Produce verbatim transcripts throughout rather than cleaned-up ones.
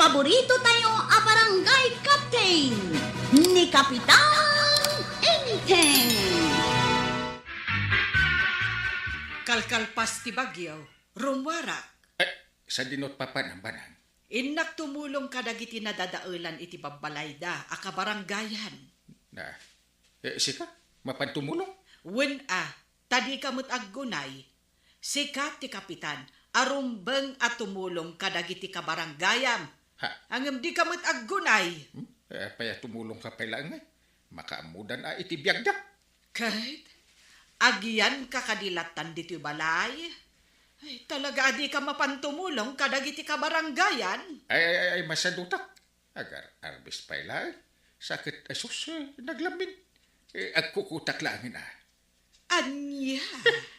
Paborito tayo a barangay captain, ni Kapitan Enteng. Kalkalpas ti bagyo, rummuarak. Eh, sadino ti papanam, Banang? Innak tumulong kadagiti nadadaelan iti babbalayda a kabarangayan. Na, eh, sika? Mapan tumulong? Wen a, ta dika met aggunay. Sika ti kapitan a rumbeng a tumulong kadagiti kabarangayam. Ha? Ngem dika met aggunay. Hmm? Eh, apay a tumulongka pay laeng, eh? Makaammodan a iti biagda. Ket agiyanka kadi lattan ditoy balay? Ay, talaga a dika mapan tumulong kadagiti kabarangayan? Ay, ay, ay, ay, masadutak. Agar-arbes pay laeng. Sakit, asus, eh, naglamin. Eh, agkukutak laengen, ah. Ania?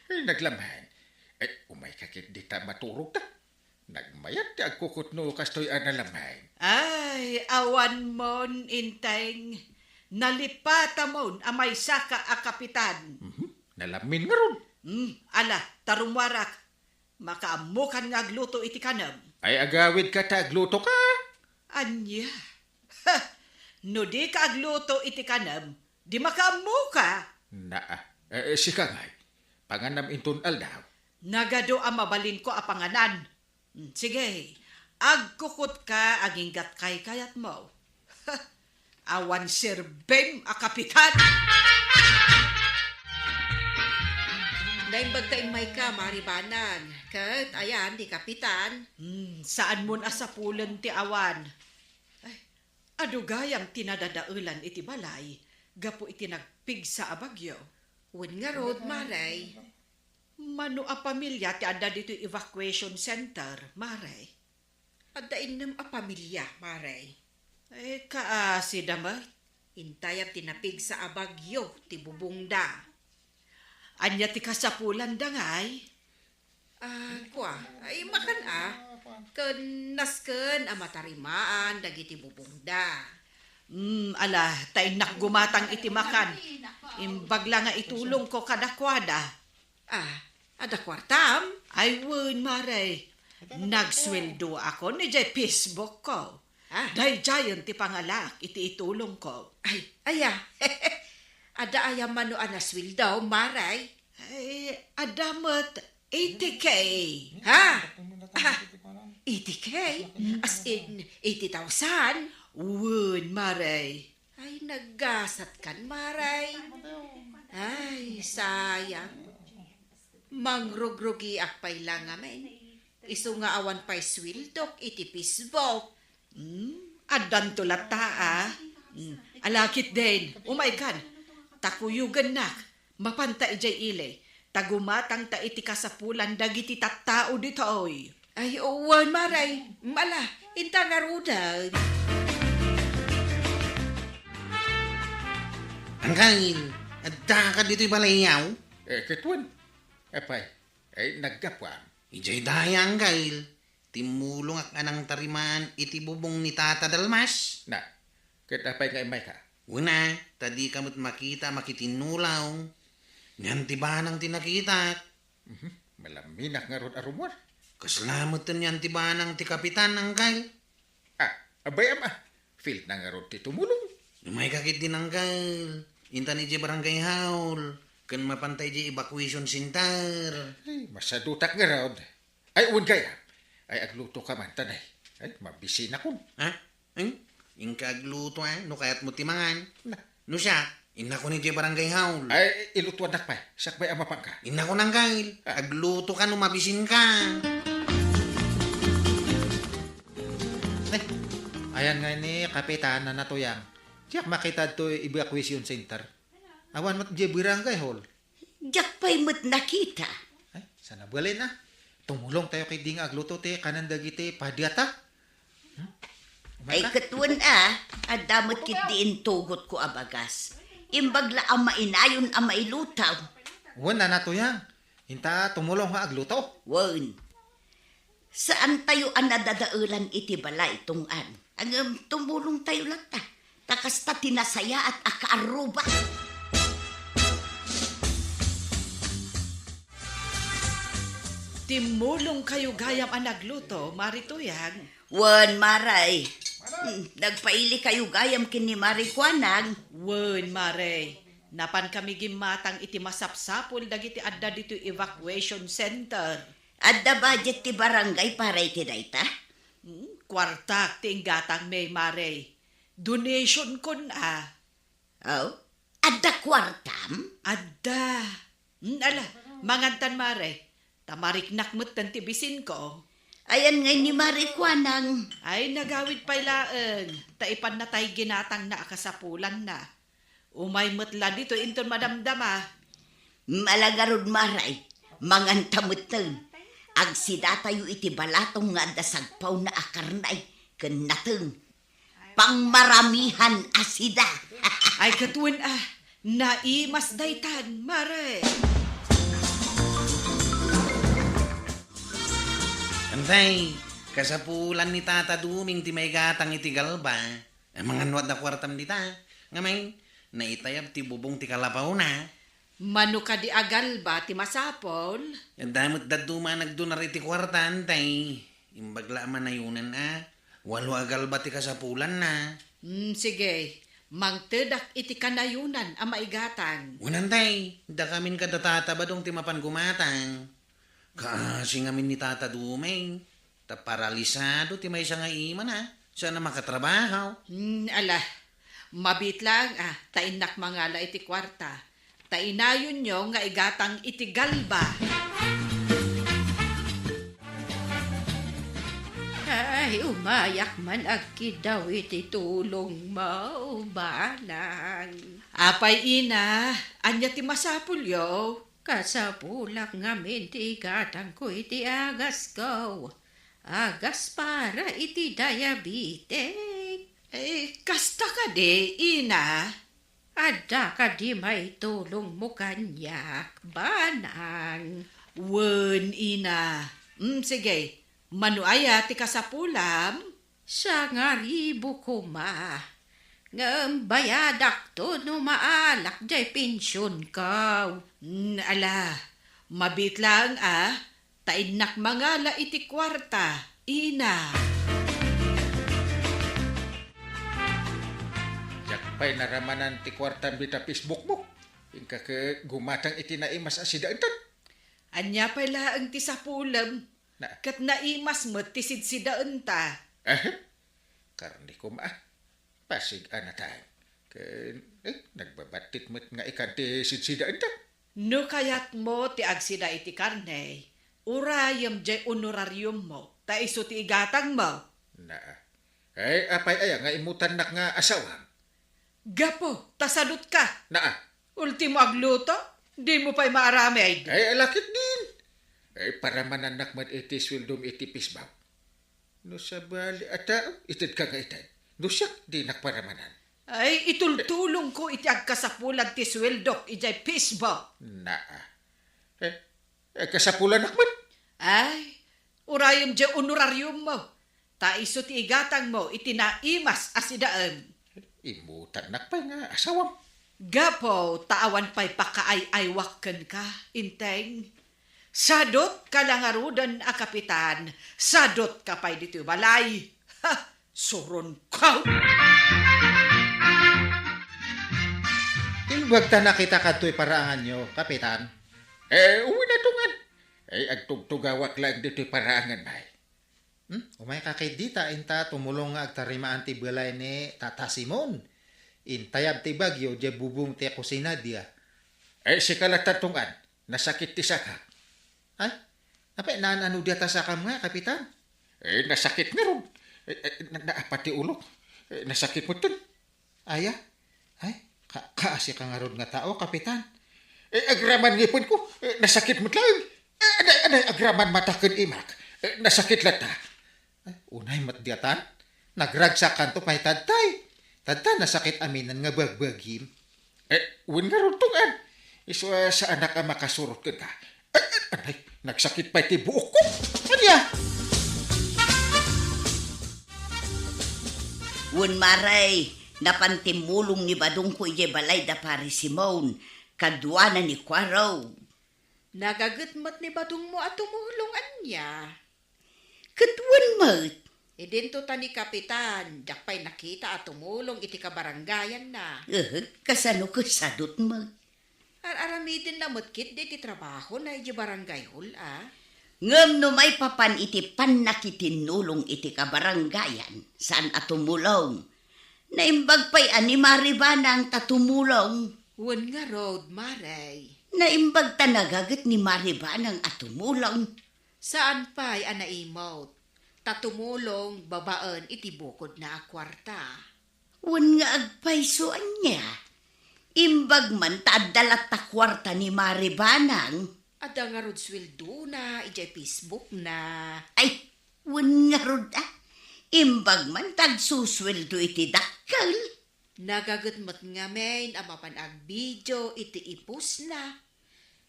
Eh, naglamin. Eh, umayka ketdi ta maturogta. Nagmayat ti agkukutno kastoy a nalamin. Ay, awanmon, Enteng. Nalipatamon a maysaka a kapitan. Mhm. Nalamin ngarud. Hmm, ala, ta rummuarak. Makaammokan nga agluto iti kanem. Ay, agawidka ta aglutoka. Ania? Ha! No dika agluto iti kanem, di makaammoka. Naa. Eh, eh, sika ngay, panganam inton aldaw. Nagadu a mabalinko a panganan. Hmm, sige, agkukutka aginggat kaykayatmo. Awan serbem a kapitan! Naimbag ta immayka, Mari Banang. Ket ayan ti kapitan. Hmm, saanmon a sapulen ti awan. Ay, adu gayam ti nadadaelan iti balay gapu iti nagpigsa a bagyo. Wen ngarud, Mari. Mano a pamilia ti adda ditoy evacuation center, Mari? Adda innem a pamilia, Mari. Eh, kaasida met? Intayab ti napigsa a bagyo ti bubongda. Ania ti kasapulanda ngay? Ah, kua, ay makan a. Ken nasken a matarimaan dagiti bubongda. Hmm, ala, ta innak gumatang iti makan. Imbag la nga itulongko kadakuada. Ah, adda kuartam? Ay, wen, Mari. Nagsueldoakon idiay Facebook ko. Ah. Daydiayen ti pangalak iti itulongko. Ay, aya. Adda aya mano a nasueldo, Mari? Ay, adda met eighty K. Ha? Ah, eighty K? As in, eighty thousand? Wen, Mari. Ay, naggasatkan, Mari. Ay, sayang. Mangrugrugiak pay la ngamin. Isu nga awan pay sueldok iti Facebook. Hmm, addanto latta, a. Hmm, ala ketdin, umaykan. Ta kuyogennak. Mapanta idiay ili, ta gumatangta iti kasapulan dagiti tattao ditoy. Ay, wen, Mari. Mala, inta ngaruden. Angkel, addaka ditoy balayyo? Eh, ket wen. Apay, ay, naggapuam. Idiay daya, Angkel. Timmulongak a nangtarimaan iti bubong ni Tata Dalmas. Na, ket apay nga immayka? Wen a, ta dika met makita a makitinnulong. Ni Auntie Banang ti nakitak. Mhm. Malaminak ngarud a rummuar. Kasla met ni Auntie Banang ti kapitan, Angkel. Ah, abay, ama. Fieldna ngarud ti tumulong. Umayka ketdin, Angkel. Intan idiay barangay hall. Ken mapanta idiay evacuation center. Ay, masadutak ngarud. Ay, wen gayam. Ay, aglutoka man, tanay. Ay, mabisinakon. Ha? Eng? Inka agluto, a, no kayatmo ti mangan. Na. No siak, innakon idiay barangay hall. Ay, ilutuannak pay. Sakbay a mapanka. Innakon, Angkel. Ah. Aglutoka no mabisinka. Ay, ayan nga ni Kapitan a natuyang. Diak makita ditoy evacuation center. Awan met idiay barangay hall. Diak pay met nakita. Ay, saan a balin, a. Tumulongtayo ketdi nga agluto ti kanen dagiti padiata. Hmm? Ay, ket wen a, adda met ketdi intugotko a bagas. Imbag la a mainayon a mailutaw. Wen a natuyang. Inta tumulong nga agluto. Wen. Saantayo a nadadaelan iti balay, tungod. Ngem tumulongtayo latta. Ta kasta ti nasayaat a kaarruba. Timmulongkayo gayam a nagluto, Mari Tuyang. Wen, Mare. Hmm, nagpailikayo gayam ken ni Mare Kuanang. Wen, Mare. Napankami gimmatang iti masapsapul dagiti adda ditoy evacuation center. Adda budget ti barangay para iti dayta? Hmm, kuartak ti inggatangmi, Mare. Donation kon a. Oh? Adda kuartam? Adda. Hmm, ala, mangantan, Mare. Ta mariknak metten ti bisinko. Ayan ngay ni Mare Kuanang. Ay, nagawid pay laeng. Ta ipannatay ginatangna a kasapulanna. Umay met la ditoy inton madamdama. Ala ngarud, Mare, manganta metten. Agsidatayo iti balatong nga adda sagpawna a karne ken nateng. Pangmaramihan a sida. Ay, ket wen a, naimas daytan, Mare. Antay, kasapulan ni Tata Duming ti maigatang iti galba. Eh, mangan no adda kuartam dita. Ngamin, naitayab ti bubong ti kalapawna. Mano kadi a galba ti masapul? Adda met dadduma a nagdonar iti kuarta, antay. Imbag la a manayonan a. Walo a galba ti kasapulanna. Hmm, sige. Mangtedak iti kanayonan a maigatang. Wen, antay, dakamin kada Tata Badong ti mapan gumatang. Kaasi ngamin ni Tata Duming, ta paralisado ti maysa nga imana, saan a makatrabaho. Hmm, ala, mabiit laeng a, ta innak mangala iti kuarta. Ta inayonyo nga igatang iti galba. Ay, umayak man agkiddaw iti tulongmo, Banang. Apay, ina, ania ti masapulyo? Kasapulak ngamin ti igatangko iti agasko. Agas para iti diabetic. Eh, kasta kadi, ina? Adda kadi maitulongmo kaniak, Banang? Wen, ina. Mm, sige. Mano aya ti kasapulam? Sangaribu koma. Ngem bayadakto no maalak jay pensionko. Mm, ala. Mabiit laeng a. Ta innak mangala iti kuarta, ina. Diak pay naramanan ti kuartam dita Facebook mo. Inka ket gumatang iti naimas a sidaentan. Ania pay laeng ti sapulem? Na. Ket naimas met ti sidsidaenta. Ahem. Karne koma. Pasig a natang. Ken, eh, nagbabattit met nga ikan ti sidsidaenta. No kayatmo ti agsida iti karne, urayem jay honorariummo, ta isu ti igatangmo. Naa. Ay, apay aya nga immutannak nga asawam? Gapu, ta sadutka. Naa. Ultimo agluto, dimo pay maaramid. Ay, alakit din. Ay, paramanannak met iti sueldom iti pisbaw. No sabali a tao, itedka nga ited. No siak, dinak paramanan. Ay, itultulongko iti agkasapulan ti sueldok idiay Facebook. Naa. Eh, eh, kasapulanak met. Ay, urayem diay honorariummo. Ta isu ti igatangmo iti naimas a sidaem. Immutannak pay nga asawam. Gapu ta awan pay pakaay-aywak kenka, Inteng. Sadutka la ngaruden a kapitan, sadutka pay ditoy balay. Ha! Suronko! Imbag ta nakita kadtoy paraanganyo, Kapitan? Eh, uwi na tungan. Eh, agtugtugawak laeng ditoy paraangan, bay. Hmm? Umayka ketdi ta inta tumulong nga agtarimaan ti balay ni Tata Simon. Intayab ti bagyo, diay bubong ti kusina dia. Eh, sika latta tungan. Nasakit ti saka. Ay, apay, naan-ano diay ta sakam nga, Kapitan? Eh, nasakit ngarud. Eh, eh, na-, naapat ti ulok. Eh, nasakit metten. Aya? Ay, ka-, kaasi ka ngarud nga tao, Kapitan. Eh, agraman ngipenko. Eh, nasakit met laeng. Eh, anay, anay, agraman mata ken imak. Eh, nasakit latta. Ay, unay met diatan. Nagragsakanto pay tadtay. Tadta nasakit aminen nga bagbagim. Eh, wen ngarud tungan. Isu a saanak a makasurot kenka. Eh, eh, anay, nagsakit pay ti buokko. Ania? Wen, Mare, napan timmulong ni badongko idiay balay da Pari Simon, kaduana ni Kuaro. Nagaget met ni badongmo a tumulong ania? Ket wen met, Idinto ta ni Kapitan, diak pay nakita a tumulong iti kabarangayanna. Eh, kasano kasadot met? Ar-aramidenna met ketdi ti trabahona idiay barangay hall, a? Ngem no maipapan iti pannakitinnulong iti kabarangayan, saan a tumulong. Naimbag pay a ni Mari Banang ta tumulong. Wen ngarud, Mare. Naimbag ta nagaget ni Mari Banang a tumulong. Saan pay a naimot ta tumulong babaen iti bukodna a kuarta. Wen nga agpayso ania? Imbag man ta adda latta kuarta ni Mari Banang. Adda ngarud sueldona idiay Facebook na. Ay, wen ngarud a. Imbag man ta agsusueldo iti dakkel. Nagaget met ngamin a mapan agbidio iti ipusna.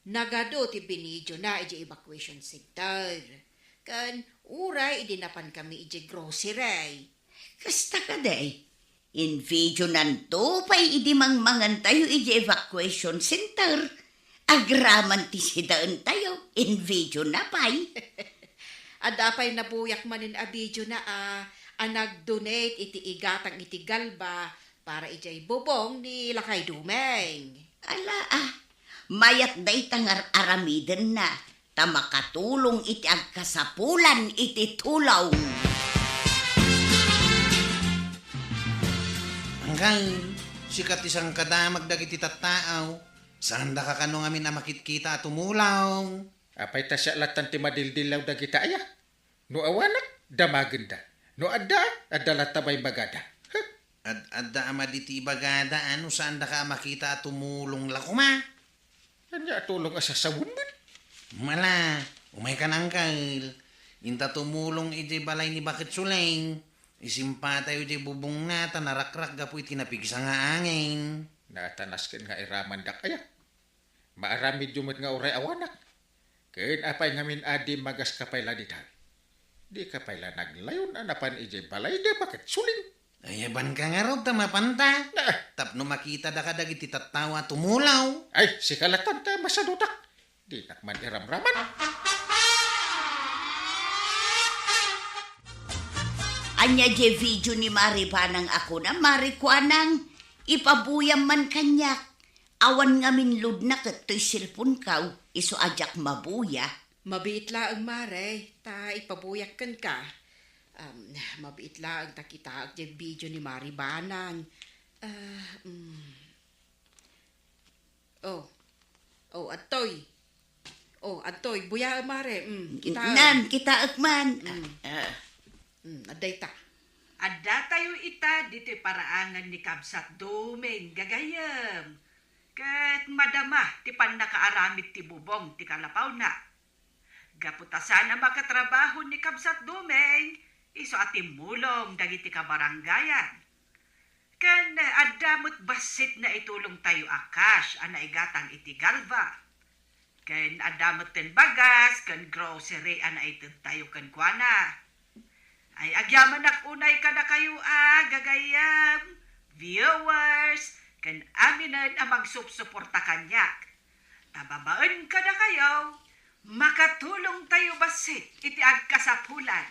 Nagadu ti binidiona idiay evacuation center. Ken uray idi napankami idiay grocery. Kasta kadi, invidionanto pay idi mangmangantayo idiay evacuation center. Agraman ti sidaentayo, invidiona pay. Adda pay nabuyak manen a bidiona a, a nag-donate iti igatang iti Galva para idiay bubong ni Lakay Dumeng. Ala, a, mayat dayta nga ar-aramidenna, ta makatulong iti agkasapulan iti tulong. Angkan, sika ti sangkadamag dagiti tattao, saandaka kano ngamin a makitkita a tumulong. Apay ta siak lattan ti madildillaw dagita aya? No awanak, damagenda. No adda, adda latta imbagada. Huh? Ad-adda a madi ti ibagada, a no saandaka a makita a tumulong la koma? Ania a tulong a sasawen met? Mala, umaykan, angkel. Inta tumulong idiay balay ni Baket Suleng. Isimpatayo idiay bubongna ta narakrak gapu iti napigsa nga angin. Natanas ken nga iramandak aya? Maaramidyo met nga uray awanak. Ken apay ngamin a dimmagas ka pay la dita? Dika pay la naglayon a napan idiay balay ni Baket Suleng? Ay, abanka ngarud ta mapanta. Na. Tapno makitada ka dagiti tattao a tumulaw. Ay, sika lattan ta masadutak. Dinak man iramraman. Ania diay video ni Mari Banang a kuna, Mari Kuanang? Ipabuyam man kaniak. Awan ngamin load-na ket toy cellphone-ko, isu a diak mabuya. Mabiit laeng, Mare, ta ipabuyak kenka. Am, mabiit laeng ta kitaek diay video ni Mari Banang. Ah, mm. Oh. Oh, adtoy. Oh, adtoy. Buyaem, Mare. Mm, kitaem. Nan, kitaek man. Mm. Ah. Mm, adda ita. Addatayo ita ditoy paraangan ni Kabsat Doming, gagayyem. Ket madama ti pannakaaramid ti bubong ti kalapawna. Gapu ta saan a makatrabaho ni Kabsat Doming, isu a timmulong dagiti kabarangayan. Ken adda met bassit naitulongtayo a cash a naigatang iti Galva. Ken adda metten bagas ken grocery a naitedtayo kenkuana. Ay, agyamanak unay kadakayo a gagayyem, viewers, ken aminen a magsupsuporta kaniak. Ta babaen kadakayo, makatulongtayo bassit iti agkasapulan.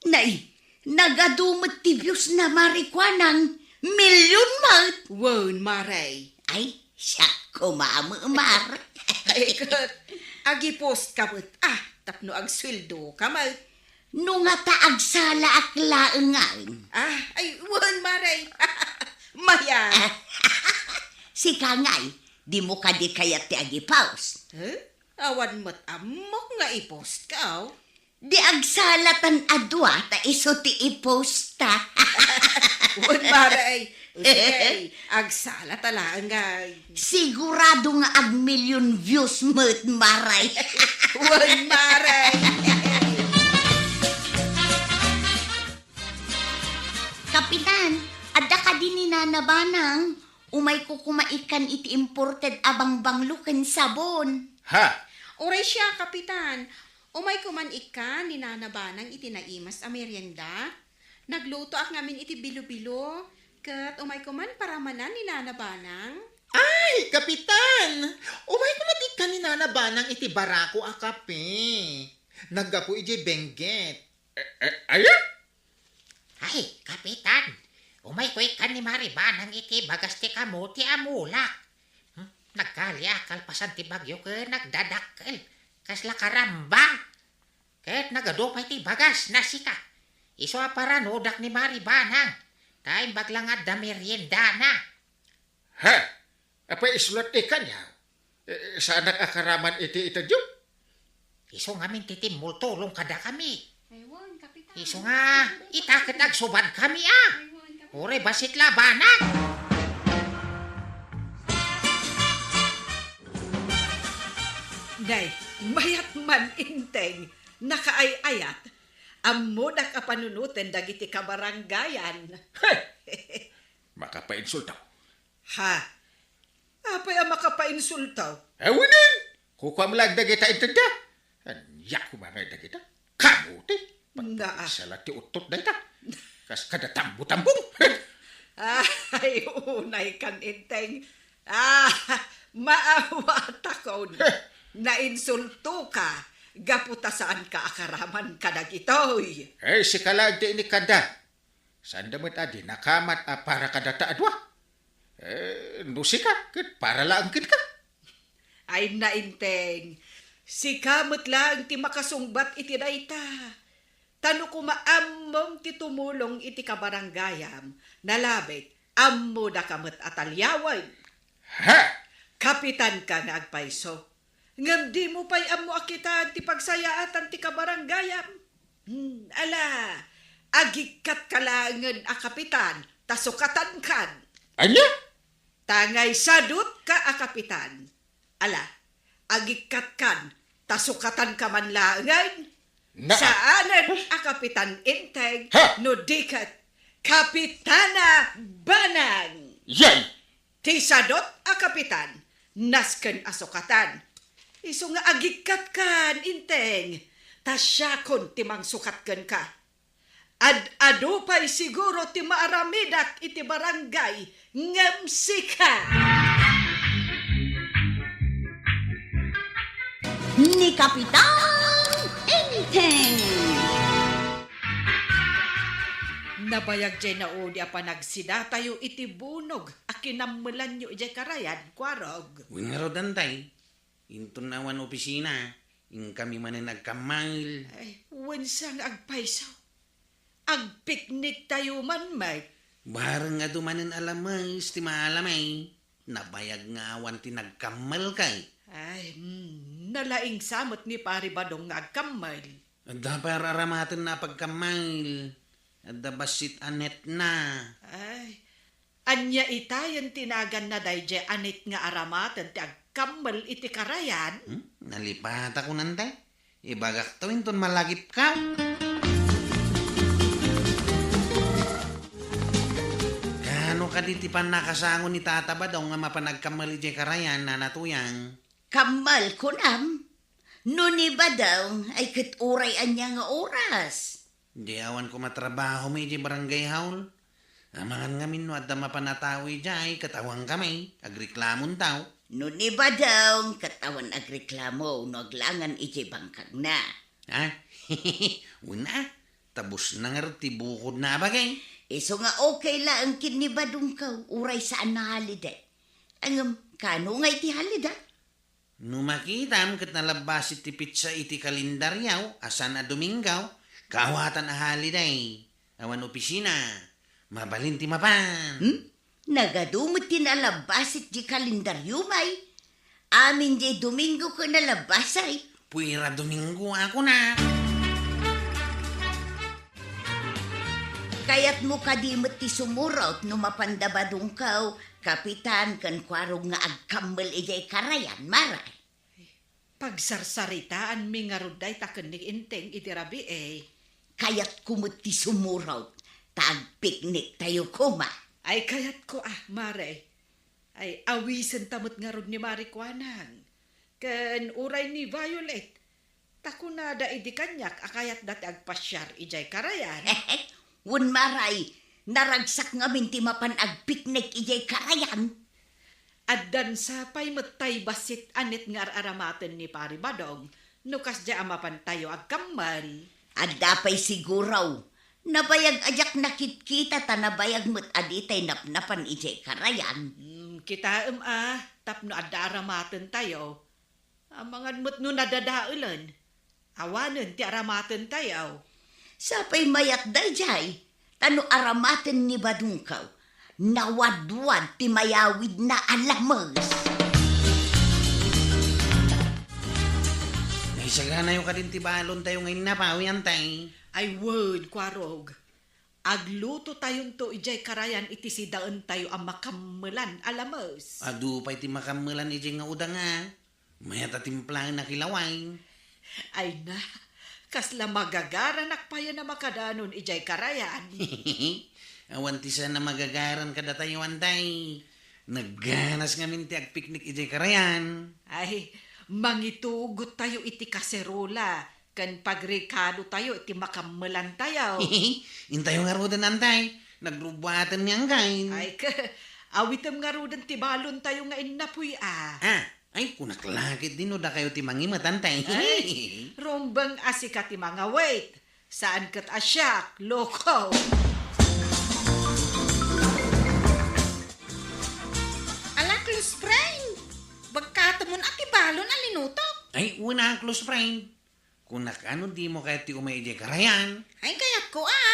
Nay, nagadu met ti views-na, Mari Kuanang, million met. Wen, Mare. Ay, siak koma met, Mar. Ay, ket, agi-post ka met, ah, tapno agsueldo ka met. No nga ta agsalaak laengen. Ah, ay, wen, Mare. Mayat. Sika ngay, dimo kadi kayat ti agi-post? Huh? Awan met ammok nga i-post ka, oh. Di agsalatan a dua ta isu ti i-post ta. Wen, Mare, ay. Sige, agsalata laeng, ay. Sigurado nga ag-million views met, Mare. Wen, Mare. Kapitan, adda kadi ni Nana Banang? Umayko koma ikkan iti imported a bangbanglo ken sabon. Ha? Uray siak, Kapitan. Umayko man ikkan ni Nana Banang iti naimas a merienda. Naglutoak ngamin iti bilo-bilo, ket umayko man paramanan ni Nana Banang. Ay, Kapitan! Umayko met ikkan ni Nana Banang iti barako a kape. Naggapu idiay Benguet. Eh, eh, aya? Ay, Kapitan, umayko ikkan ni Mari Banang iti bagas ti kamote a mulak. Hmm? Nagkali a kalpasan ti bagyo ket nagdadakkel. Kasla karamba. Ket nagadu pay ti bagas, nasika. Isu a paranudak ni Mari Banang. Ta imbag la nga adda meriendana. Ha? Apay isu laeng ti kaniak? Eh, saanak a karaman iti itedyo? Isu ngamin ti timmultulong kadakami. Isu nga, ita ket agsubadkami a. Uray bassit la Banang. Nay, mayat man, Enteng. Nakaay-ayat. Ammodak a panunoten dagiti kabarangayan. He! Makapainsulto. Ha? Apay a makapainsulto? Awanen! Kukuam laeng dagita intedda. Ania koma ngay dagita? Kamote! Naa. Patpatsa la ti uttot dayta. Kas kada tambo-tambong. Ay, unay kan, Enteng. Ah, maawatakon. Heh. Nainsultoka gapu ta saanka a karaman kadagitoy. Ay, sika laeng ti inikkanda. Saanda met a dinakamat a para kadata a dua. Eh, no sika, ket para laeng kenka. Ay, Enteng, sika met laeng ti makasungbat iti dayta. Ta no koma ammom ti tumulong iti kabarangayam, nalabit, ammodaka met a taliawen. Ha? Kapitanka nga agpayso. Ngem dimo pay ammo a kitaan ti pagsayaatan ti kabarangayam. Hmm, ala, agikkatka laengen a kapitan, ta sukatankan. Ania? Ta ngay sadutka a kapitan. Ala, agikkatkan, ta sukatanka man laengen. Naa. Saanen a kapitan, Enteng, ha? No di ket, Kapitana Banang. Yay! Ti sadut a kapitan, nasken a sukatan. Isu nga agikkatkan, Enteng, ta siakon ti mangsukat kenka. Ad-adu pay siguro ti maaramidak iti barangay ngem sika. Ni Kapitan Enteng. Nabayag jay naudi a panagsidatayo iti bunog a kinammelanyo idiay karayan, Kuarog. Wen ngarud, Enteng. Inton awan opisina, inkami manen agkammael. Ay, wen sa nga agpayso. Agpikniktayo man met. Bareng adu manen a lames ti maalamay. Nabayag nga awan ti nagkammael kay. Ay, mm, nalaing sa met ni Pari Badong nga agkammael. Adda pay ar-aramatenna a pagkammael. Adda bassit a netna. Ay, ania itayen ti naganna daydiay a net nga aramaten ti agkammael iti karayan? Hmm? Nalipatakon, Enteng. Ibagakto inton malagipkaw. Kaano kadi ti pannakasango ni Tata Badong nga mapan agkammael idiay karayan, Nana Tuyang? Kammael, kunam? No ni Badong, ay ket uray ania nga oras? Di awan koma trabaho mi idiay barangay hall. Amangan ngamin no adda mapan a tao idiay, ket awan kami, agreklamo ti tao. No ni Badong, ket awan agreklamo no aglangan idiay bangkagna. Ha? Wen a, ta busna ngarud ti bukodna a bagay. Isu nga okay laeng ken ni Badongko, uray saan a holiday. Ngem, kaano nga iti holiday? No makitam ket nalabbasit ti petsa iti kalendaryo a saan a Domingo, kaawatan a holiday. Awan opisina. Mabalin ti mapan. Hmm? Nagadu met ti nalabbasit di kalendaryo, may. Amin di Domingo ket nalabbasay. Puera Domingo a kuna. Kayatmo kadi met ti sumurot no mapan da Badongko, Kapitan ken Kuarog nga agkammael idiay karayan, Mare? Pagsarsaritaanmi ngarud dayta ken ni Enteng iti rabii. Kayatko met ti sumurot, ta agpikniktayo koma. Ay, kayatko a, Mare. Ay, awisenta met ngarud ni Mari Kuanang. Ken uray ni Violet. Ta kunada idi kaniak a kayatda ti agpasiar idiay karayan. Wen, Mare, naragsak ngamin ti mapan agpiknik idiay karayan. Addan sapay met tay bassit a net nga ar-aramaten ni Pari Badong no kasdiay a mapantayo agkammael. Adda pay siguro, Nabayag a diak nakitkita ta nabayag met a ditay napnapan idiay karayan. Hmm, kitaem a, tapno adda aramatentayo. Amangan met no nadadaelen. Awanen ti aramatentayo. Sapay mayat daydiay, ta no aramaten ni Badongko, nawadwad ti mayawidna a lames. Naisaganayo kadin ti balontayo nga innapaw, Antay? Ay wen, Kuarog. Aglutotayonto idiay karayan iti sidaentayo a makammelan a lames. Adu pay ti makammelan idiay nga udang a. Mayat a timplaen a kilaway. Ay na, kasla magagaranak payen a makadanon idiay karayan. Awan ti saan a magagaran kadatayo, Antay. Nagganas ngamin ti agpiknik idiay karayan. Ay, mangitugottayo iti kaserola ken pagrekalotayo iti makammelantayo. Intayo ngaruden, Antay. Nagrubbuaten ni Anggain. Ay, ke, awitem ngaruden ti balontayo nga innapuy a. Ah, ay, kunak la ketdi no dakayo ti mangimet, Antay. Ay, rumbeng a sika ti mangawit. Saan ket a siak, loko. Ala, close friend. Bagkatemon a ti balon a linutok. Ay, wen a, close friend. Kunak a no dimo kayat ti umay idiay karayan. Ay, kayatko a.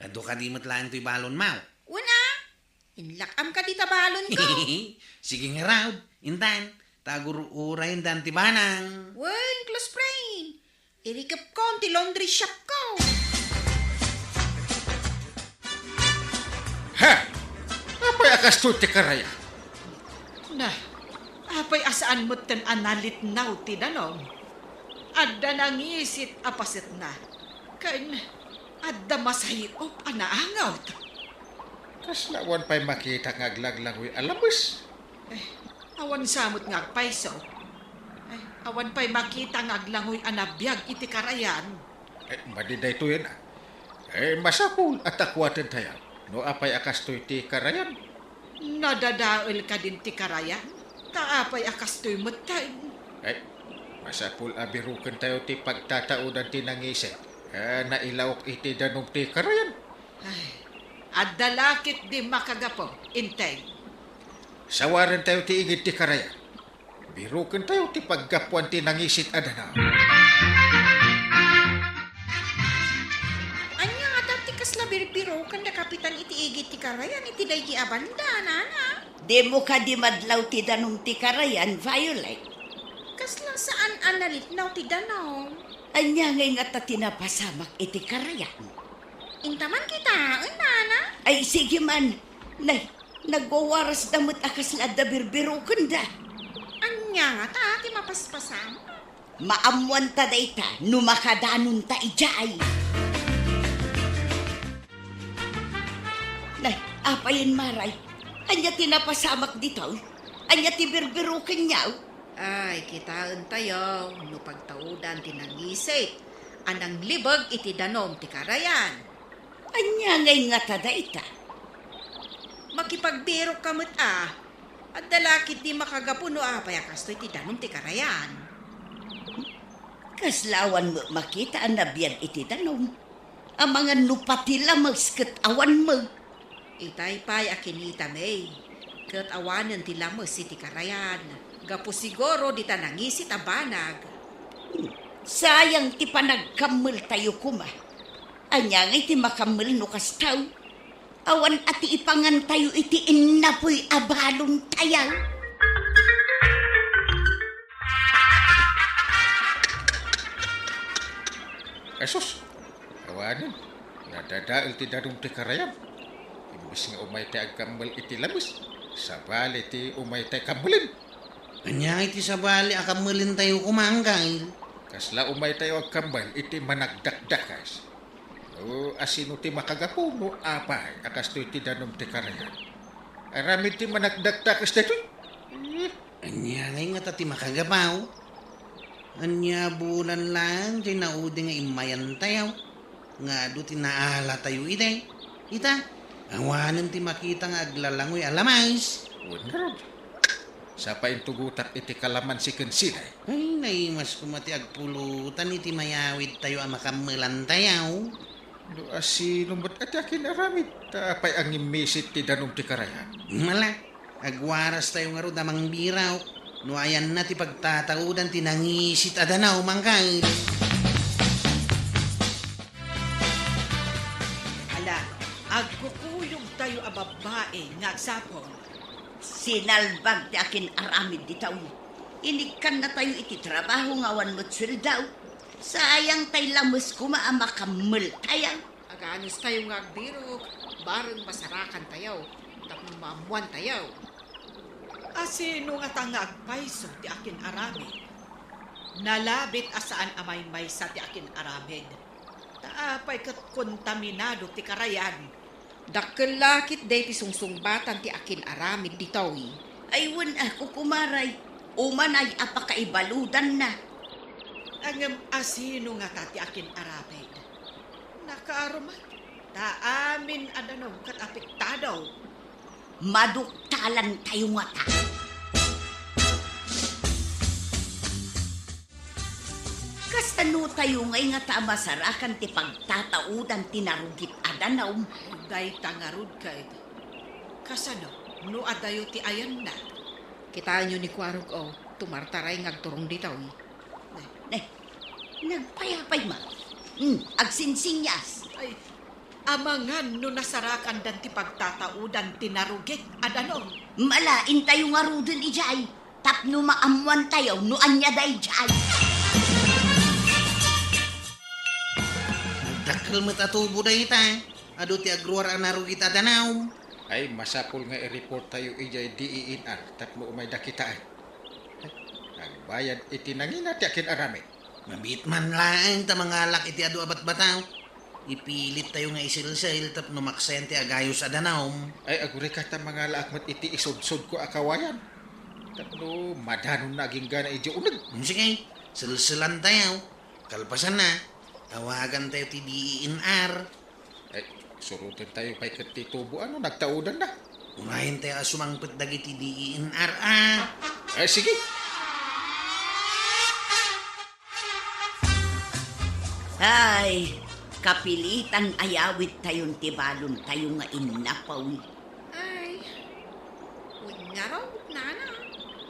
Adu kadi met laeng toy balonmo. Wen a. Inlak-am kadi ta balonko. Sige ngarud, intan, ta agur-urayen dan ti banang. Wen, close friend. Irikepkon ti laundry shopko. Ha! Apay a kastoy ti karayan? Na, apay a saan metten a nalitnaw ti danum? Adda nangisit a pasetna, ken adda masay-op a naangot. Kasla awan pay makita nga aglaglangoy a lames? Eh, awan sa met nga agpayso. Eh, awan pay makita nga aglangoy a nabiag iti karayan. Eh, madi daytoyen a. Eh, masapul a takuatentayo no apay a kastoy ti karayan. Nadadael kadin ti karayan? Ta apay a kastoy metten? Eh, masapul a birukentayo ti pagtataodan ti nangisit a nailaok iti danum ti karayan. Ay, adda la ketdi makagapu, Enteng. Sawarentayo ti igid ti karayan. Birukentayo ti paggapuan ti nangisit a danum. Ania ngata ti kasla birbiruken da Kapitan iti igid ti karayan iti daydi a banda, nana? Dimo kadi madlaw ti danum ti karayan, Violet? Kasla saan a nalitnaw ti danum? Ania ngay ngata ti napasamak iti karayan? Inta man kitaen, nana? Ay, sige man. Nay, nagwawarasda met a kasla adda birbirukenda. Ania ngata ti mapaspasamak? Maammoanta dayta no makadanonta idiay. Nay, apayen, Maray? Ania ti napasamak ditoy? Ania ti birbirukenyo? Ay, kitaentayo no pagtaodan ti nangisit a nanglibeg iti danum ti karayan. Ania ngay ngata dayta? Makipagbirokka met a. Adda la ketdi makagapu no apay a kastoy ti danum ti karayan. Kasla awan met makita a nabiag iti danum. Amangan no pati lames ket awan met. Itay pay a kinitami, ket awanen ti lames iti karayan, gapu siguro dita nangisit a banag. Hmm, sayang ti panagkammeltayo koma. Ania ngay ti makammel no kasta? Awan a ti ipangantayo iti innapuy a balontayo. Asus! Awanen, nadadael ti danum ti karayan. Imbes nga umaytay agkammel iti lames, sabali ti umaytay kammelen. Ania iti sabali a kammelentayo koma, Anggain? Kasla umaytayo agkammel iti managdakdakas. No asino ti makagapu no apay a kastoy ti danum ti karayan? Aramid ti managdakdakas daytoy. Eh, Ania ngay ngata ti makagapu? Ania bulan laeng ti naudi nga immayantayo, nga adu ti naalatayo idi? Ita, awanen ti makita nga aglalangoy a lames. Wen ngarud. Sapa intugotak iti kalamansi ken silay. Ay, naimas koma ti agpulutan iti mayawidtayo a makammelantayo. No asino met a ti akin-aramid, ta apay a ngimmisit ti danum ti karayan? Mala, agwarastayo ngarud a mangbirok no ayanna ti pagtataudan ti nangisit a danum, Manggay. Ala, agkukuyogtayo a babbai nga agsapul. Sinalbag ti akin-aramid dita, uy. Inikkannatayo iti trabaho nga awan met sueldo. Sayang tay lames koma a makammeltayo. Aganustayo nga agbirok, bareng masarakantayo, tapno maammoantayo. Asino ngata nga agpayso ti akin-aramid? Nalabit a saan a maymaysa ti akin-aramid. Ta apay ket kontaminado ti karayan? Dakkel la ketdi ti sungsungbatan ti akin-aramid ditoy. Ay, wen a, kukumaray, umanay a pakaibaludanna. Ngem asino ngata ti akin-aramid? Nakaaruma, ta amin a danum ket apektado. Maduktalantayo ngata. Kasanotayo ngay ngata a masarakan ti pagtataudan ti narugit a danum? Dayta ngarud ket, kasano no adayo ti ayanna? Kitaenyo ni Kuarog, o, tumartaray nga agturong ditoy. Ne, nagpayapay man. Hmm, agsinsingias. Ay, amangan no nasarakandan ti pagtataudan ti narugit a danum. Mala, intayo ngaruden idiay. Tapno maammoantayo no ania daydiay. Nagdakkel met a tubo dayta. Adu ti agruar a narugit a danum. Ay, masapul nga i-report tayo idiay D E N R tapno umayda kitaen. Agbayad iti nangina ti akin-aramid. Mabiit man laeng ta mangalak iti adu a batbataw. Ipilittayo nga isilsil tapno maksayan ti agayos a danum. Ay, agurayka ta mangalaak met iti isudsodko a kawayan. Tapno madanonna agingga idiay uneg. Sige, silsilantayo. Kalpasanna, tawagantayo ti D E N R. Ay, surotentayo pay ket ti tubo a no nagtaudanna. Unayentayo a sumangpet dagiti D E N R a. Ay, sige. Ay, kapilitan a yawidtayon ti balontayo nga innapaw. Ay, wen ngarud, nana,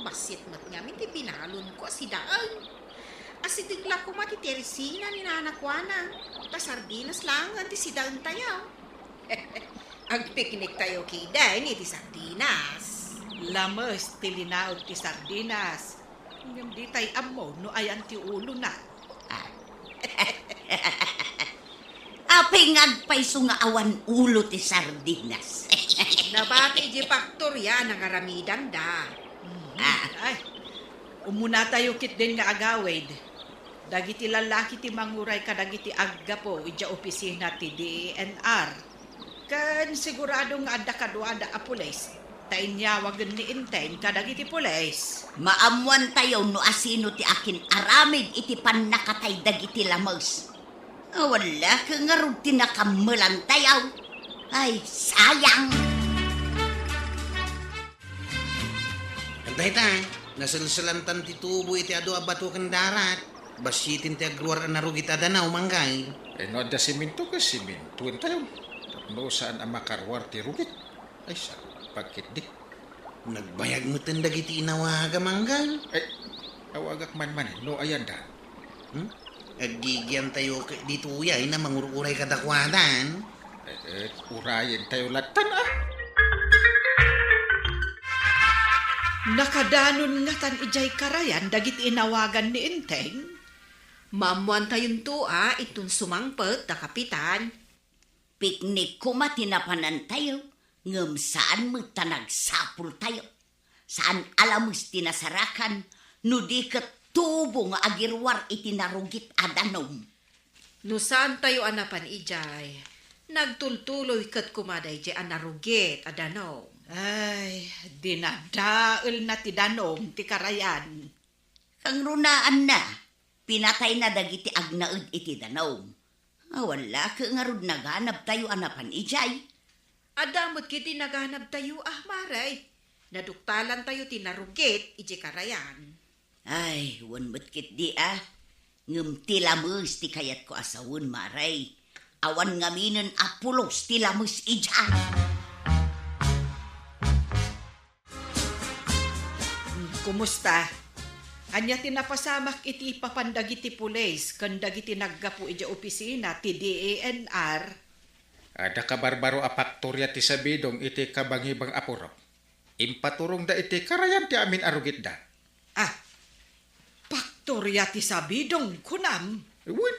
bassit met ngamin ti binalonko a sidaen. Asideg la koma ti tersina ni Nana Kuana, ta sardinas laengen ti sidaentayo. Agpikniktayo kiden iti sardinas. Lames ti linaed ti sardinas. Ngem ditay ammo no ayan ti ulona. Ah. Apay nga agpayso nga awan ulo ti sardinas? Nabati idiay faktoria, nangaramidanda. Ah. Ay, umunatayo ketdin nga agawid. Dagiti lallaki ti manguray kadagiti aggapu idiay opisina ti D E N R. Ken sigurado nga adda kaduada a pulis, ta inyawagen ni Enteng kadagiti pulis. Maammoantayo no asino ti akin-aramid iti pannakatay dagiti lames. Awan la ket ngarud ti nakammelantayo. Ay, sayang! Ket dayta, naselselantan ti tubo iti adu a bato ken darat. Bassiten ti agruar a narugit a danaw, Manggay. Eh, no adda semento ket sementoentayon. Tapno saan a makaruar ti rugit. Ay, sa, pagkitdi. Nagbayag metten dagiti inawaga, Manggay. Ay, awagak man man, no, ayanda. Hmm? Aggigiantayo ket ditoy ay na mangur-uray kadakuadan. Eh, eh, urayentayo lattan, ah. Nakadanon ngatan idiay karayan dagiti inawagan ni Enteng. Maammoantayonto, ah, inton sumangpet da Kapitan. Piknik koma ti napanantayo, ngem saan met ta nagsapultayo. Saan a lames ti nasarakan no di ket tubo nga agiruar iti narugit a danum. No saantayo a napan idiay, nagtultuloy ket koma daydiay a narugit a danum. Ay, dinadaelna ti danum ti karayan. Kangrunaanna, pinatayna dagiti agnaed iti danum. Awan la ket ngarud naganabtayo a napan idiay. Adda met ketdi naganabtayo, ah, Mare. Naduktalantayo ti narugit idiay karayan. Ay, wen met ketdi, ah. Ngem ti lames ti kayatko a sawen, Mare. Awan ngaminen a pulos ti lames idiay. Kumusta? Ania ti napasamak iti ipapan dagiti pulis ken dagiti naggapu idiay opisina ti D E N R? Adda kabarbaro a paktoria ti sabidong iti kabangibang a purok. Impaturongda iti karayan ti amin a rugitda. Ah, paktoria ti sabidong, kunam? Wen,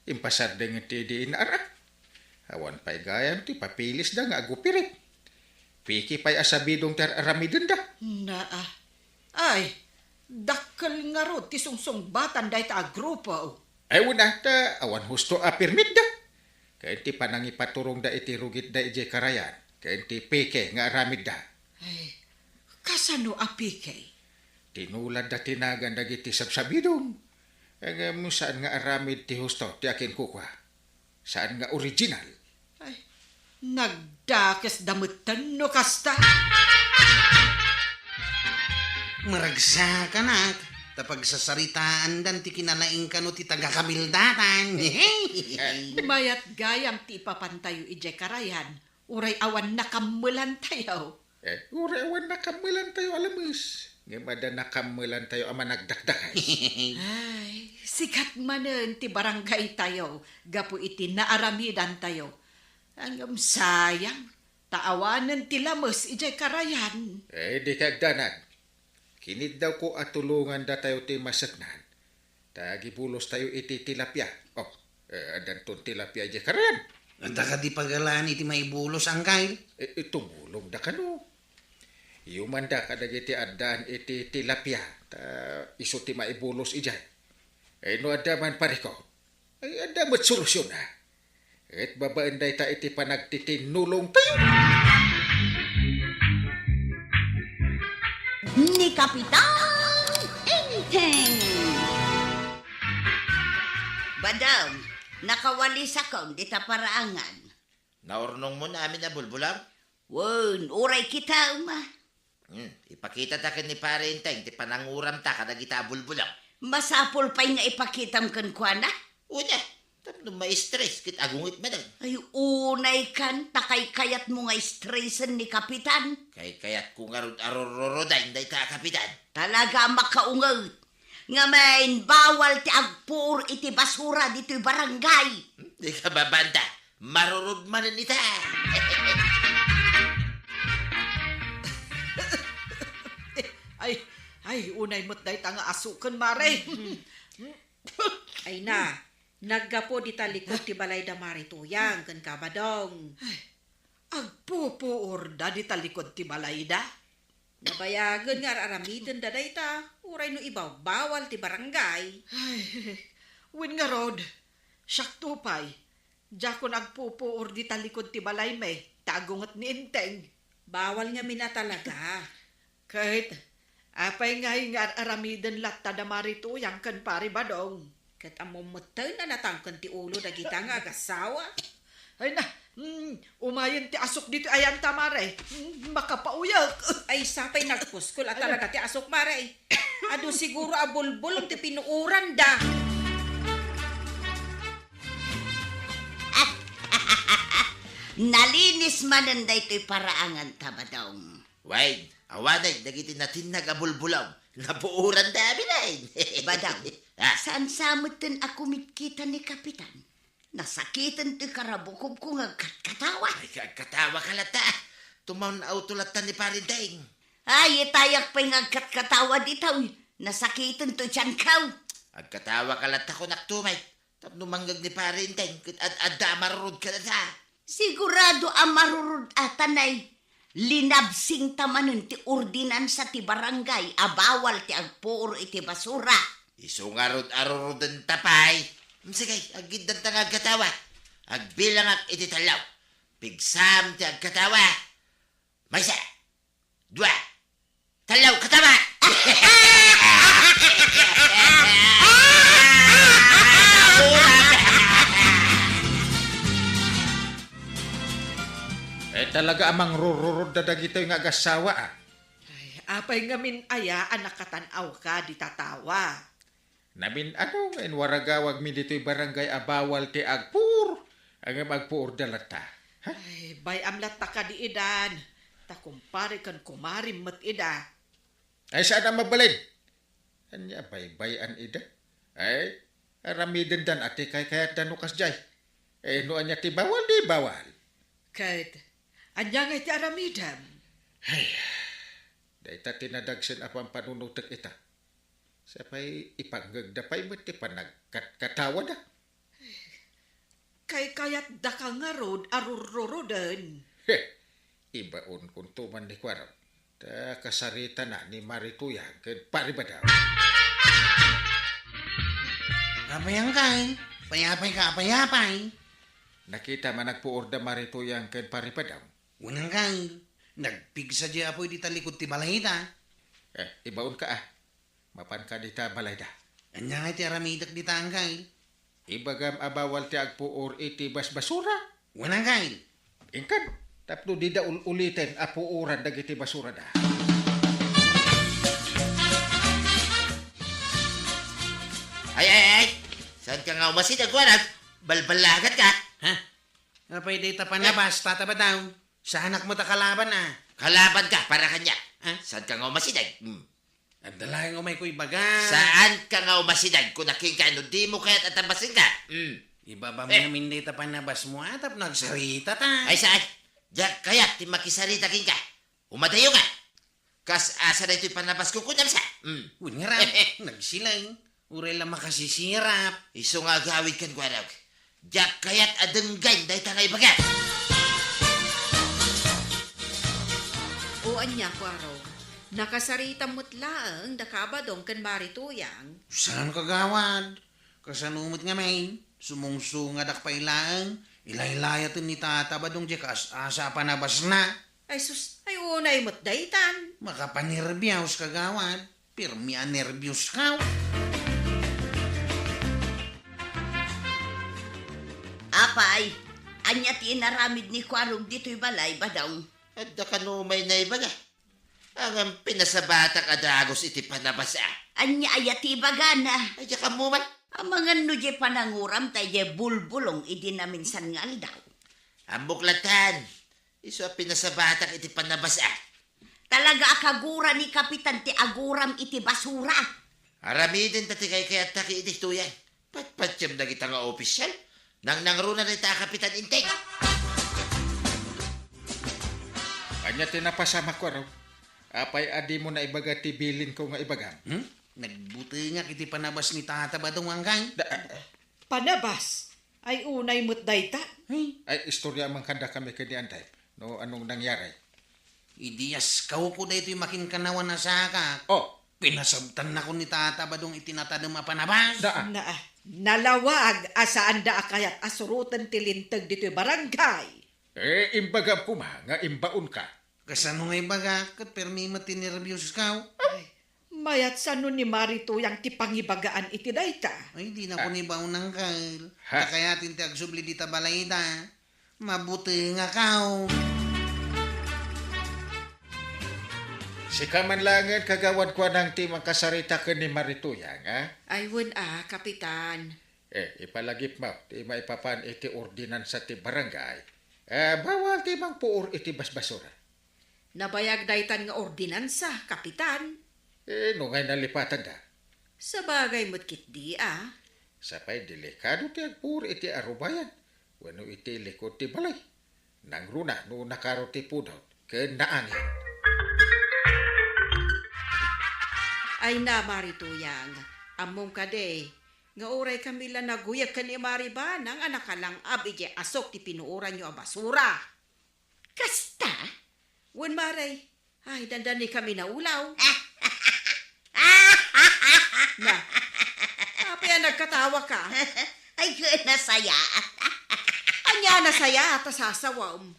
impasardeng ti D N R. Awan pay gayam ti papilisda nga agupirit. Peke pay a sabidong ti ar-aramidenda. Naa. Ay, dakkel ngarud ti sungsungbatanda ita a grupo. Ay, wen, ta awan husto a permitda. Ken ti panangipaturongda iti rugitda idiay karayan, ken ti peke nga aramidda. Ay, kasano a peke? Tinuladda ti nagan dagiti sabsabidong. Ngem saan nga aramid ti husto ti akinkukua. Saan nga original. Ay, nagdakesda metten no kasta. Maragsakanak, ta pagsasaritaandan ti kinalaing kano ti taga-Kamildatan. Mayat gayam ti ipapantayo idiay karayan, uray awan nakammelantayo. Eh, uray awan nakammelantayo a lames, ngem adda nakammelantayo a managdakdakes. Ay, sikat manen ti barangaytayo gapu iti naaramidantayo. Ngem sayang, ta awanen ti lames idiay karayan. Eh, di kagdanag. Kiniddawko a tulongandatayo ti maseknan. Ta agibulostayo iti tilapia. Oh, eh, addanton tilapia idiay karayan. Adda kadi pagalaan iti maibulos, Angkay? Eh, eh, tumulongda kano. Iyumanda kadagiti addaan iti tilapia, ta isu ti maibulos idiay. Eh, no adda man parikot, ay, adda met solusyon, ah. Ket babaen dayta iti panagtitinnulongtayo. Ni Kapitan Enteng. Badong, nakawalisakon dita paraangan. Naurnongmo amin a bulbulong? Wen, uray kitam. Hmm, ipakitata ken ni Pare Enteng ti pananguramta kadagita a bulbulong. Masapul pay nga ipakitam kenkuana? Unya, tapno ma-stress ket agunget manen. Ay, unay kan, ta kaykayatmo nga stress-en ni Kapitan. Kaykayatko ngarud a rururuden dayta a Kapitan. Talaga a makaunget. Ngamin, bawal ti agpuor iti basura ditoy barangay. Hmm, di ka babanda. Marurud manen ita. Ay, ay, unay met dayta nga asuken, Mare. Ay na, naggapu dita likod ti balayda, Mare Tuyang, ken Kabadong. Ay, agpupuorda dita likod ti balayda? Nabayagen nga ar-aramidenda dayta, uray no ibagbawal ti barangay. Ay, wen ngarud, siakto pay, diakon agpupuor dita likod ti balaymi, ta agunget ni Enteng. Bawal ngamin a talaga. Ket, apay ngay nga ar-aramiden latta da Mare Tuyang ken Pare Badong? Ket ammom metten a natangken ti ulo dagita nga agassawa. Ay na, mm, umayen ti asuk ditoy ayanta, Mare. Mm, makapauyek. Ay, sapay nagpuskol a talaga ti asuk, Mare. Adu siguro a bulbulong ti pinuoranda. Nalinis manen daytoy paraanganta, Badong. Wen, awanen dagiti natinnag a bulbulong. Napuoranda amin, ay. Badong, ah, saan sa metten a kumitkita ni Kapitan? Nasakiten toy karabukobko nga agkatkatawa. Ay, agkatawa ka latta. Tumaon-awto latta ni Pare Enteng. Ay, itayak pay nga agkatkatawa ditoy. Nasakiten toy tianko. Agkatawa ka latta, kunak tumay. Tapno mangngeg ni Pare Enteng ket ad-adda a marurud kadata. Sigurado a marurud a tanay. Linabsingta manen ti ordinansa ti barangay a bawal ti agpuor iti basura. Isu ngarud a rurudenta pay. Mm, sige, aggiddanta nga agkatawa. Agbilangak iti tallo. Pigsam ti agkatawa. Maysa. Dua. Tallo, katawa! Eh, talaga a mangrururod da dagitoy nga agassawa, ah. Ay, apay ngamin aya a nakatan-awka dita tawa? Namin-ano nga inwaragawagmi ditoy barangay a bawal ti agpur? Ngem agpuorda latta. Ha? Ay, bay-am latta kadi idan. Ta kumpare ken kumarim met ida. Ay, saan a mabalin? Ania baybay-an ida? Ay, aramidendan a ti kaykayatda no kasdiay. Eh, no ania ti bawal, di bawal. Ket, ania ngay ti aramidem? Ay, dayta ti nadagsen a pampanunotek ita. Sapay ipangngegda pay met ti panagkatkatawada. Kaykayatdaka ngarud a rurruroden. Heh, ibaonkonto man ni Kuarog. Ta kasaritana ni Mari Tuyang ken Pari Badong. Apay, Angkal? Apay-apay ka, apay-apay? Nakitam a nagpuor da Mari Tuyang ken Pari Badong? Wen, Angkal. Nagpigsa diay apuy dita likod ti balayda. Eh, ibaonka, ah. Mapanka dita balayda. Ania ngay ti aramidek dita, Angkal? Ibagam a bawal ti agpuor iti basbasura. Wen, Angkal. Inkan, tapno dida ul-uliten a puoran dagiti basurada. Ay, ay, ay! Saanka nga umasideg, Kuarog? Balballagatka? Ha? Apay dayta panabas, Tata Badong? Saanak met a kalaban, a. Kalabanka para kaniak. Ha? Saanka nga umasideg? Hmm. Adda laeng umayko ibaga. Saanka nga umasideg? Kuna kenka no dimo kayat a tabasenka. Hmm. Ibabam Eh. ngamin dayta panabasmo, a, tapno agsaritata. Ay, saan? Diak kayat ti makisarita kenka. Umadayonka. Kas asa daytoy panabasko, kunam sa? Hmm. Wen ngarud, nagsilaeng. Uray la makasisirap. Isu nga agawid ken Kuarog. Diak kayat a denggen dayta nga ibaga. O ania, Kuarog? Nakasaritam met laeng daka a Badong ken Mari Tuyang. Saan, kagawad? Kasano met ngamin? Sumungsungadak pay laeng. Ilaylayaten ni Tata Badong diay kaas-asa a panabasna. Ay sus, ay unay met daytan. Makapanerbios, kagawad. Pirmi a nerbios ka. Apay, ania ti inaramid ni Kuarog ditoy balay, Badong? Adda kano may naibaga. Ngem pinasabatak a dagus iti panabas, a. Ania aya ti ibagana? Ay, diak ammo man. Amangan no diay pananguram ta idiay bulbulong idi naminsan nga aldaw. Ammok latan. Isu a pinasabatak iti panabas, a. Talaga a kagura ni Kapitan ti aguram iti basura. Aramiden ta ti kaykayatta iti tuyan. Patpatiem dagita nga opisyal. Nangnangruna dayta a Kapitan, intek. Ania ti napasamak, Kuarog? Apay a dimo naibaga ti bilinko nga ibagam? Hmm? Nagbutengak iti panabas ni Tata Badong, Angkal. Da, ah, ah. Panabas? Ay, unay met dayta. Ay, istoryaam man kadakami ken ni Anday no anong nangyari. Idi askawko daytoy makinkanawan a sakak, Oh. pinasabtannakon ni Tata Badong iti natadem a panabas. Da, ah. Na, nalawag a saanda a kayat a suroten ti linteg ditoy barangay. Eh, imbagam koma nga imbaonka. Kasano nga ibagak ket permi met ti nerbios ka? Ay, mayat sano ni Mari Tuyang ti pangibagaan iti dayta? Ay, dinako Ah. ni baonang, Kyle. Ha? Kakayatin ti agsubli dita balayda. Mabutengak. Sika man laengen, kagawad, kuanang ti makasarita ken ni Mari Tuyang, a? Ay, wen a, Kapitan. Eh, ipalagipmo ti maipapan iti ordinansa ti barangay. Eh, bawal ti mangpuor iti basbasura. Nabayag daytan nga ordinansa, Kapitan. Eh, no ngay nalipatanda? Sabagay met ketdi a. Sapay delikado ti agpuor iti arubayan wenno iti likod ti balay. Nangruna no nakaro ti pudot ken naangin. Ay na, Mari Tuyang, ammom kadi nga uray kami la naguyeg ken ni Mari Banang a nakalang-ab idiay asok ti pinuoranyo a basura. Kasta? Wen, Mari. Ay, dandani kami naulaw. Na, apay a nagkatawaka? Ay, ket nasayaat. Ania nasayaat a sasawem?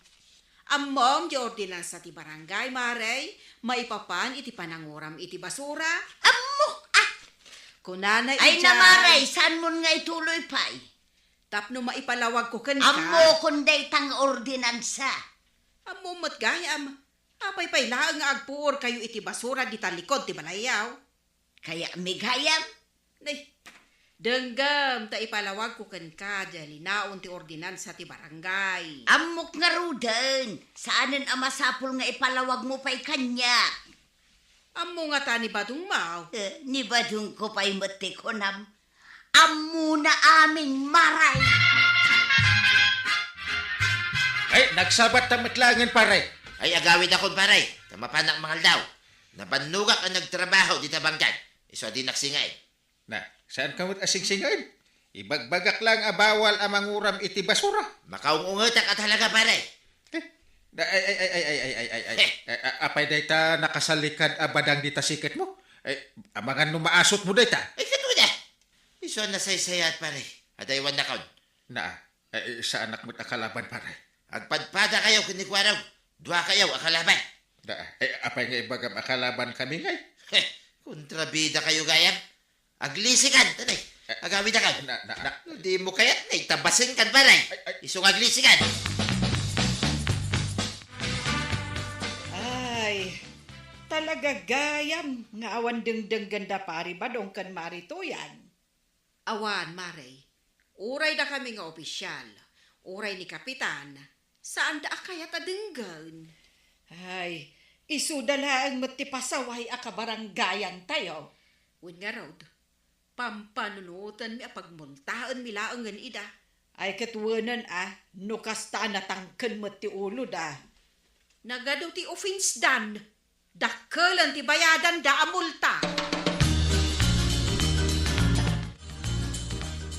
Ammom ti ordinansa ti barangay, Mari, maipapan iti pananguram iti basura? Ammok, a! Kunana idiay. Ay na, Mari, saanmon nga ituloy pay? Tapno maipalawagko kenka. Ammokon dayta nga ordinansa. Ammom met gayam. Apay pay laeng nga agpuorkayo iti basura dita likod ti balayyo? Kayatmi gayam. Nay, Denggem ta ipalawagko kenka diay linaon ti ordinansa ti barangay. Ammok ngaruden, saanen a masapul nga ipalawagmo pay kaniak. Ammo ngata ni Badong maw? Eh, ni Badongko pay met ti kunam. Ammona amin, Maray. Ay, nagsabat ta met laengen, pare. Ay, agawidakon, pare. Ta mapanak mangaldaw. Nabannogak a nagtrabaho dita bangkag. Isu a dinak singain. Na, saanka met a singsingaen? Ibagbagak laeng a bawal a manguram iti basura. Makaung-ungetak a talaga, pare. Eh, na, ay, ay, ay, ay, ay, ay, ay, ay, ay. Eh. Eh, a-, apay dayta nakasalikad a badang dita siketmo? Eh, amangan no maasutmo dayta. Ay, ket wen a. Isu a nasaysayaat, pare. Adaywannakon. Na, eh, saanak met a kalaban, pare. Agpadpadakayo ken ni Kuarog. Duakayo a kalaban. Na, eh, apay nga ibagam a kalabankami ngay? Heh, kontrabidakayo gayam. Aglisikan, tanay. Eh, agawidakon. Na, na, na. No dimo kayat, nay, ta basengkan, pare. Ay, ay. Isu nga aglisikan. Ay, talaga gayam nga awan dengdenggen da Pari Badong ken Mari Tuyang. Awan, Mare. Uray dakami nga opisial, uray ni Kapitan, saanda a kayat a denggen. Ay, isuda laeng met ti pasaway a kabarangayantayo. Wen ngarud, pampanunotenmi a pagmultaenmi laengen ida. Ay, ket wenen a, no kasta a natangken met ti uloda. Nagadu ti offense dan. Dakkelen ti bayadanda a multa.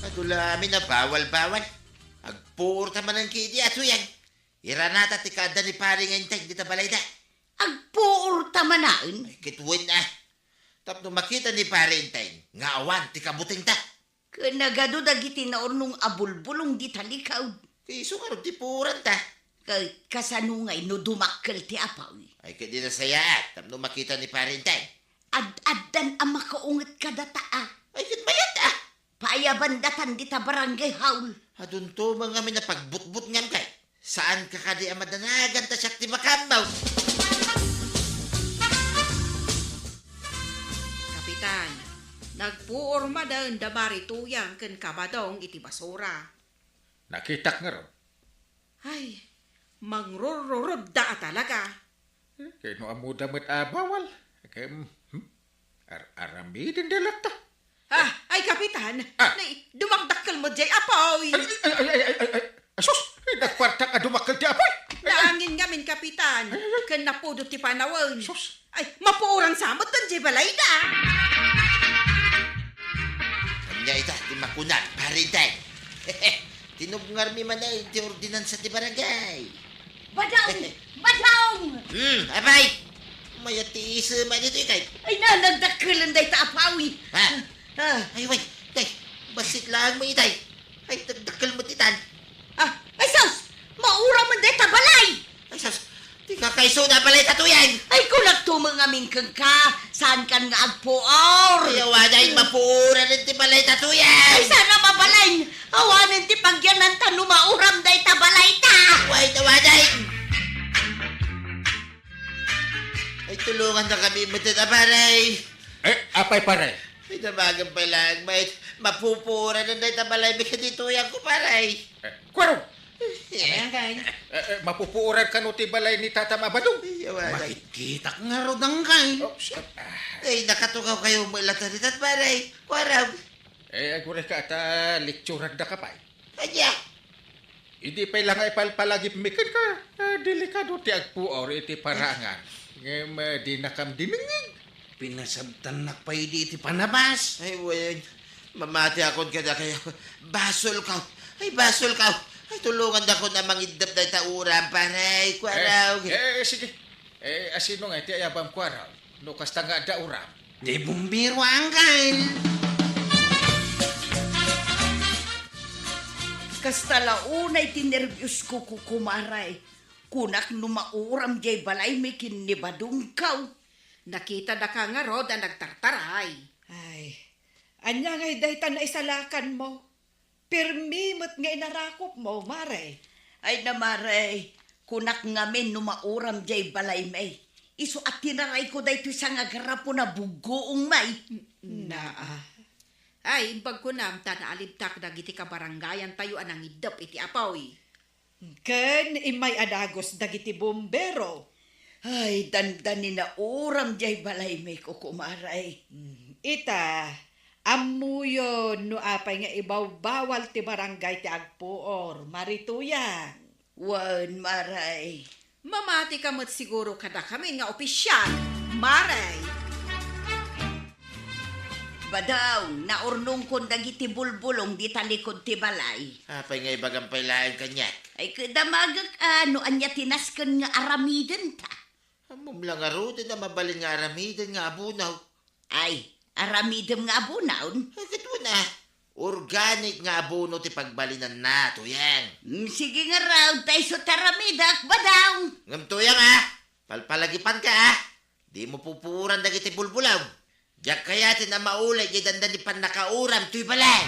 Adu la amin a bawal-bawal. Agpuor ta manen ketdi a Tuyang. Iranata ti kaadda ni Pari nga Enteng dita balayda. Agpuor ta manen? Ay, ket wen a. Tapno makita ni Pari Enteng nga awan ti kabutengta. Ket nagadu dagiti naurnong a bulbulong dita likaw. Ket isu ngarud ti puoranta. Ket kasano ngay no dumakkel ti apuy? Ay, ket di nasayaat tapno makita ni Pari Enteng. Ad-addan a makaunget kadata a. Ay, ket mayat a. Paayabandatan dita barangay hall. Adunto man ngamin a pagbutbutngam kay. Saanka kadi a madanagan ta siak ti makaammo? Kapitan, nagpuor manen da Mari Tuyang ken Kabadong iti basura. Nakitak ngarud. Ay, mangrururudda a talaga. Eh, kay no ammoda met a bawal, kay, hmm, ar-, aramidenda latta. Ah, ay, Kapitan, ah, nay, dumakdakkel met jay apuy. Ay, ay, ay, ay, ay, ay, asus, ay, nagkwartak a dumakkel ti apuy. Ay, ay. Naangin ngamin, Kapitan, ay, ay, ay, ken napudot ti panawen. Sus. Ay, mapuoran sa met jay balayda. Ania ita ti makunak, Pari Enteng? Tinubngarmi manen ti ordinansa ti barangay. Badong! Badong! Hmm, apay! Mayat ti isem ditoy kay. Ay, na, nagdakkelen dayta apuy. Ha? Ah. Ay, way, tay, bassit laeng mo itay. Ay, nagdakkel mo titan. Ah, ay, sus! Mauram man dayta balay! Ay, sus! Ti kakaisuna a balayta Tuyang! Ay, kunakto met ngamin kenka, saankan nga agpuor? Ay, awanen, mapuoran ti balayta Tuyang! Ay, saan a mabalin? Awanen ti pagyananta no mauram dayta balayta! Way, awanen! Ay, tulongannakami met a, pare! Eh, apay, pare? Ay, damagen pay laeng, met mapupuoran dayta balaymi ken ni Tuyangko, pare! Eh, Kuarog! Ayan, kay. Eh, eh, mapupuoran kano ti balay ni Tatam a Badong? Ay, awanen. Makitkitak ngarud, angkay. Oh, siya. Ay, nakatukawkayo met latta ditan, pare. Kuarog. Eh, agurayka ta leksioradda ka pay. Ania? Idi pay la nga ipalpalagipmi kenka, eh, delikado ti agpuor iti parangan. Ngem, eh, dinakam dinengngeg. Pinasabtannak pay idi iti panabas. Ay, wen. Mamatiakon kadakayo. Basolko. Ay, basolko. Ay, tulongandakon a mangiddep dayta uram, pare. Kuarog. Eh, eh, sige. Eh, asino nga iti ayabam, Kuarog? No kasta nga adda uram. Ti bumbero, angkay. Kasta la unay ti nerbios ko, kukumare. Kunak no mauram jay balaymi ken ni Badongko. Nakitadaka ngarud a nagtartaray. Ay, ania ngay dayta naisalakanmo? Pirmi met nga inarakopmo, mare. Ay na, mare, kunak ngamin no mauram jay balaymi. Isu a tinarayko daytoy sangagarapo na buggoongmi. Naa. Ay, imbag kunam ta naalibtak dagiti kabarangayantayo a nangiddep iti apuy. Ken immay a dagus dagiti bumbero. Ay, dandani nauram diay balaymi, kukumaray. Hmm, ita, ammoyon no apay nga ibawbawal ti barangay ti agpuor, Mari Tuyang. Wen, Maray. Mamatika met siguro kadakami nga opisial, Maray. Badaw, naurnongkon dagiti bulbulong di talikod ti balay. Apay nga ibagam pay laeng kaniak? Ay, kadamagek a no ania ti nasken nga aramidenta. Ammom la ngaruden a mabalin nga aramiden nga abono. Ay, aramidem nga abono? Ay, ket wen a. Organic nga abono ti pagbalinanna, Tuyang. Mm, sige ngarud, ta isu ti aramidek, Badaw. Ngem, Tuyang, a, palpalagipanka, a. Dimo pupuoran dagiti bulbulong. Diak kayaten a maulay diay dandani pannakauram toy balay.